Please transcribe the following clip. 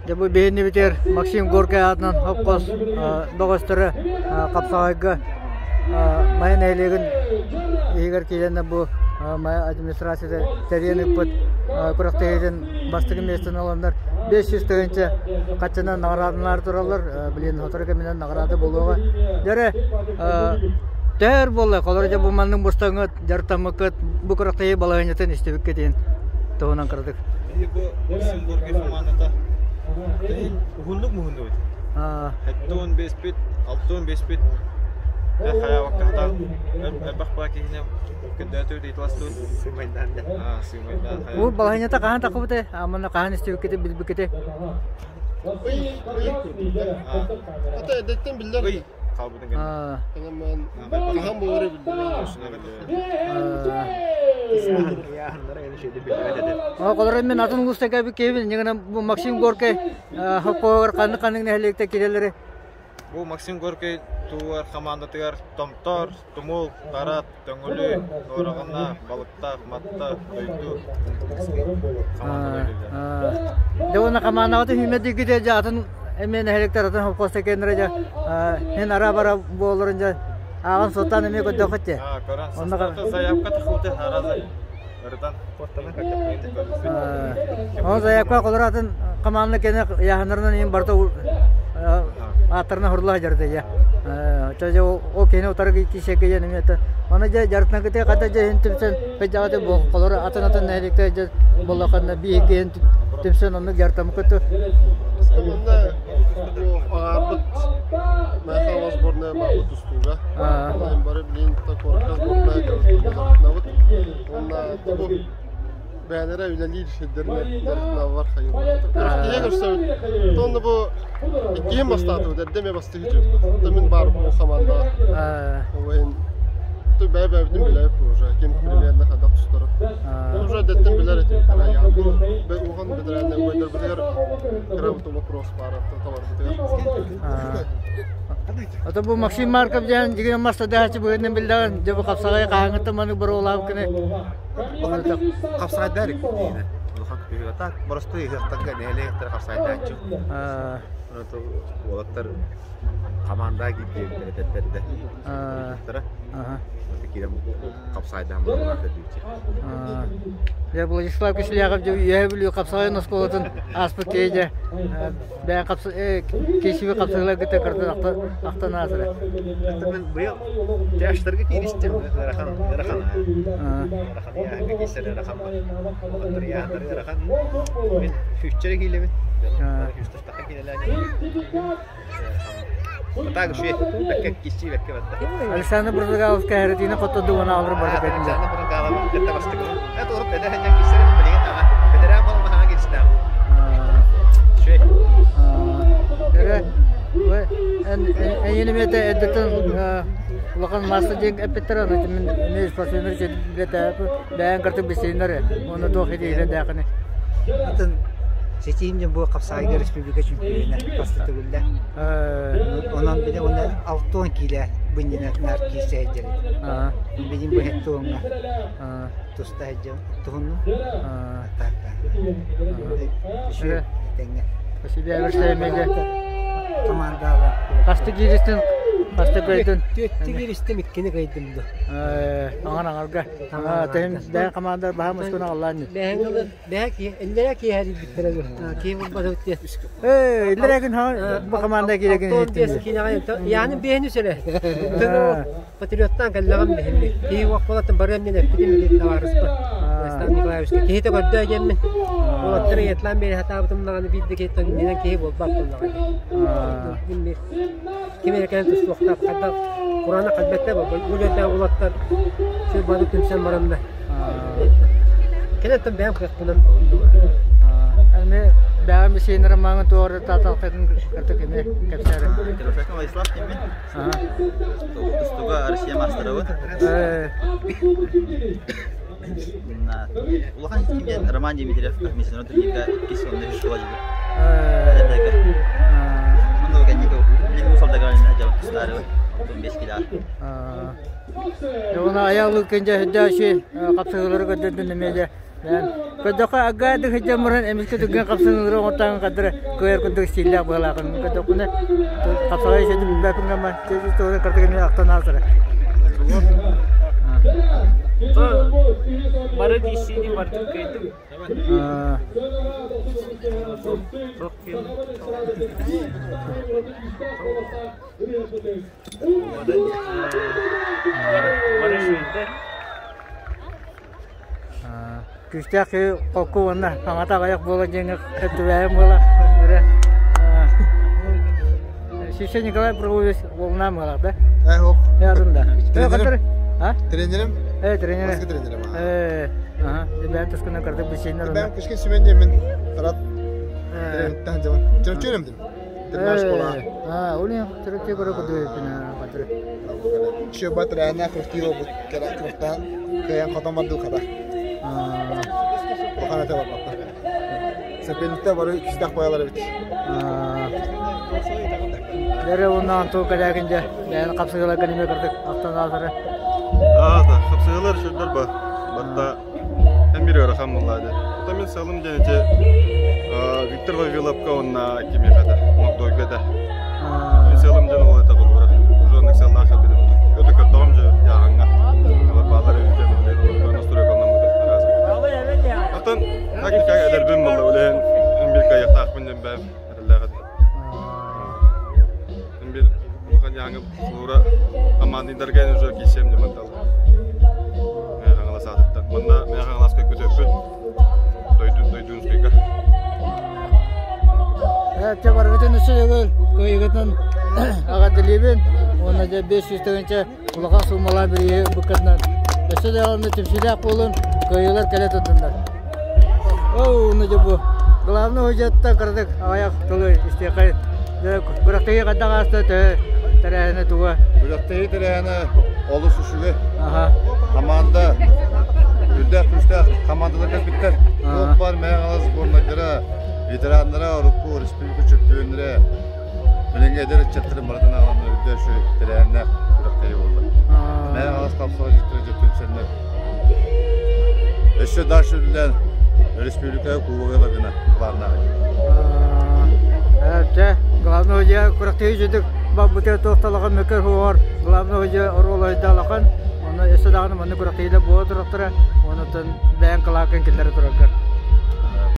Дьэ бу биһиннибитигэр Максим Горькай аатынан хопкос бөҕөстөрө хапсаҕайга Майа нэһилиэгин иһигэр киирэннэр бу Майа администрацията тэрийэн ыыппыт күрэхтэһиитин бастакы миэстэни ыланнар 500 тыһыынча хаччынан наҕараадалаары тураллар. Билигин сотору кэминэн наҕараада буолуоҕа. Дьэ төһөр буолла, холор дьэ бу маннык мустаҥҥыт, дьарыктаммыккыт бу күрэхтэһии балаһыанньатын истибиккитин туһунан кыратык. Биһи бу Максим Горький командата уһуннук муһуннубут. 75-пит, 65-пит хайабакка хатан элбэх баа киһини көрдөөтүбүт ыйыталастыбыт. Сымайдаан да. Сымайдаан. Бу балаһыанньата хаһан тахыбытай? Амана хаһан истибиккити билбиккити? Ый, ый курдук. Ата эдэттен биллэр. Ый хаалбытын кэннэ. Хаһан буолары билбэт. Оҕолору мен атын улууста кэлбит киһибин ньыгынан бу Максим Горькай хоппоҕор ханнык ханнык нэһилиэктэр кирэлэри Бу Максим Горькай туугар хамаандатыгар Томтор, Тумул, Тарат, Төҥүлү, Нуораҕана, Балыктаах, Матта, Дойду хамаандалар кэллилэр. Дьэ уонна хамаандаҕыт үһүмэ дьэ атын эмиэ нэһилиэктэр атын холкуоста кэннэрэ дьэ һин ара-бара буоларын дьэ ааҕан суоттаан эмиэ көрдөххүт дии. Көрөн заявка тахыбыты аразы ырытан Ол заявка холор атын команда кene яһанарынан иин барта ааттарына хурлаа жарда я. Ча о кene утары кишеге я немете. Аны же жартна кете ката же хин түмсен пежагаты бу холор атын атын нэһиликте же боллаханна биһиги түмсэн оннук жартам көтү. Онно бу аарбыт Майхалова сборная баабыт тустууга. Онон бары билин куоракка сборная дьарыктанабыт. Онно бу бэйэлэрэ үлэлиир сирдэринэн дьарыктаналлар хайыылар. Күрэхтэһиэ көрсөбүт. Онно бу иккиһин бастаатыбыт, эрдэ эмиэ бастыы сылдьыбыппыт. Мин баар бу хамаандаҕа. Ол иһин бэйэ-бэйэбитин билэбит уже, ким примерно хайдах тустара. Уже эрдэттэн билэр этим. Улахан бэтэрээннэр убайдарбытыгар кыра вопрос баар табарбытыгар. Ото бу Максим Марков диэн дьигин мас тадаачы быһыынан биллэҕин, дьэ бу хапсаҕай хаһааҥҥыттан маннык боруолаабыт кини. Хапсаҕайдар диинэ. Улахан күһүөтак, боростуой ыһыахтарга нэһилиэктэр хапсаҕайдааччы. Уолаттар хамаандаа киирдиэбиттэрэ тэттэрдэ. Киирэн хапсаайдаан буоллаах көрдүүччү. Дьэ Владислав Киселяков дьэ Үөһээ Бүлүү хапсаҕайын оскуолатын ааспыт киһи дьэ бэйэн киһи хапсыһыылар кытта кырдын ахтан аасара. Мен быйыл тяжтарга кииристим ыарахан ыарахан ыарахан яһаҥҥа киирсэр ыарахан бар. Улахаттар яһаннар ыарахан. Мен сүүсчэрэ киилэбин. Сүүстахтаха киилэлээн. Так үчүгэй бэккэ киирсии бэккэ барда. Александр Бурзагалов кэһэрэтиини хотто дуона алыр барда кэтинде. Александр Бурзагалов кытта бастыгы. Это урут эдэр сылдьан киирсэрин билигин аҕа бэтэрээн буолан хаҥа киирстээх. Үчүгэй. Эрэ эйиэним этэ эрдэтин улахан маастар диэн эппиттэр аны мин эмиэ спортсменнар бэйэн картык билсииннэр уонна туох идеялар даахыны. Атын ситиим дьон бу хапсаайга республика чемпиона баста төгүллэ. Онон били уонна 60 киилэ бынньына наар киирсэ сылдьар этим. Билин бу хеттуоҥҥа туста сылдьан туһуннум. Так Үчүгэй тэҥҥэ. Спасибо большое. Командаҕа. Хасты кииристин, хасты кыайдын. Түөттү кииристим, иккини кыайдым да. Аҥар аҥарга. Тэһин бэйэн команда баһа мускуна аллаан. Бэһэн бэһэ ки иллэрэ киэһэрийбиттэрэ киһи булбатыбыт диэн. Ээ, иллэрэ күн бу команда киирэгин иһиттим. Яны биэни сөрө. Патриоттан кэллэҕим биһимми. Киһи уох буолаттан барыам диэн эппитим диэн табаарыспар. Стас Николаевичка киһи да көрдөө диэммин. Уолаттары ыйатлаан биэрэ сатаабытым даҕаны биирдэ киһиттэн иннинэн киһи буолбат буоллаҕа. Ким эрэ кэлэн тустуохтаах хайдах кураанах кэлбэттэр үлэлээх уолаттар сүр бары түмсэн бараннар. Кэлэн бэйэм кыахпынан Эми бэйэм бисиэннэрэ маҥан туора тааталкатын кытта кими кэпсээрэ. Тимофей Владислав киммин? Тустууга Россия маастарабыт. Улахан кимден Роман Дмитриев международный турнирга иккис уонна үһүс буола дьиби. Мында кэнники билигин усалдагар тустаары 15 кило. Уна аялы кенже хөддөши капсыгылары көддөдүн немеже. Көдөхө аггаады хыдьамыран эмискэ түгэн хапсаныылары оҥортоон хаддара кыайар курдук стиллээх быһалаахын. Көдөхүнэ хапсаҕай ишети билбэппин гамма туһунан картыгын ахтан аасара. Бары диисини бардым кыайдым. Бары үчүгэйдэр. Күүстээх киһи холку уонна хаҥата аҕыйах буола диэҥҥэ түбэһэн буола эрэ Шиша Николай Прокопьевич уолунаан буолар да? Э, ох. Э, атын да. Тренерим. А? Тренерим. Э, тренерим. Баскы тренерим. Э, ага. Бэйэм тускунан кырдык бисиэннэр. Бэйэм кышкын сүмэн диэммин тарат тренердтан жаман. Чөрчөрөм дим. Тренер школа. А, ули чөрчө көрө кудуйпина кадыр. Чө бат рәнә кыртыйлы бу кара кыртан каян хотон барду кара. Бахан эте барбакта. Сепенlikte бары кистах боялар бит. Лere оннан туу кэлээкинде бэйэн хапсыгыла кэлиме кырдык ахтан аасары. Аа, да, хапсыгылар шүрдер ба. Батта эмир ыарахан буллаады. Ота мин салым диэн ити Виктор Вавиловка уонна кимиэхэ да, Могдойга да. Мин сыалым диэн ол этэ холобура. Уже оннук сыаллаах кэлбитим. Өтө көрдөҕүм дьэ яаҥҥа. Олор баалар эбит диэн олорго настройкаланаммыты араас. Оттон так никак эдэрбин буолла үлэһин бир кайыктаахпын диэн бэйэм эрэллээх этим. Бир улахан яаҥы холобура хамаандыйдарга уже киирсиэм диэн мантал. Мэйэ Хаҥалас аатыттан. Манна Мэйэ Хаҥаласка көтөппүт Дойдуунскайга. Чэ барыгытын үсүгүл кыайыгытын аҕардылыыбын уонна дьэ 500 тыһыынча улахан суумалаах бирииһи буккатынан өссө даҕаны түмсүүлээх буолун кыайыылар кэлэ турдуннар. Оо, уну дьэ бу главный худьяттан кыратык аҕыйах тылы истиэхэй. Күрэхтэһии хайдах ааста төһө тэрээһинэ туга? Күрэхтэһии тэрээһинэ олус үчүгэй. Команда үрдээх күүстээх командалар кэлбиттэр. Туох баар Мэҥэ сборнайдара, ветераннара, урукку республика чөмпүйүөннэрэ, билиҥҥи эдэр ыччаттары барытын аҕаланнар үрдээх үчүгэй тэрээһиннээх күрэхтэһии буолла. Мэҥэ Хаҥалас хапсаҕай дьиттэрэ дьэ түмсэннэр өссө дальше үлэлээн республика кубога ылар гына планнаах. Чэ, главный дьэ күрэхтэһии үчүгдүк барбытыгар туох талахан мөкөр хуор главный дьэ оруол ойдоолохон, онно өссө даҕаны маннык күрэхтэһиилэр буола туруохтара, онутун бэйэҥ кылааккын киллэрэ тураргар.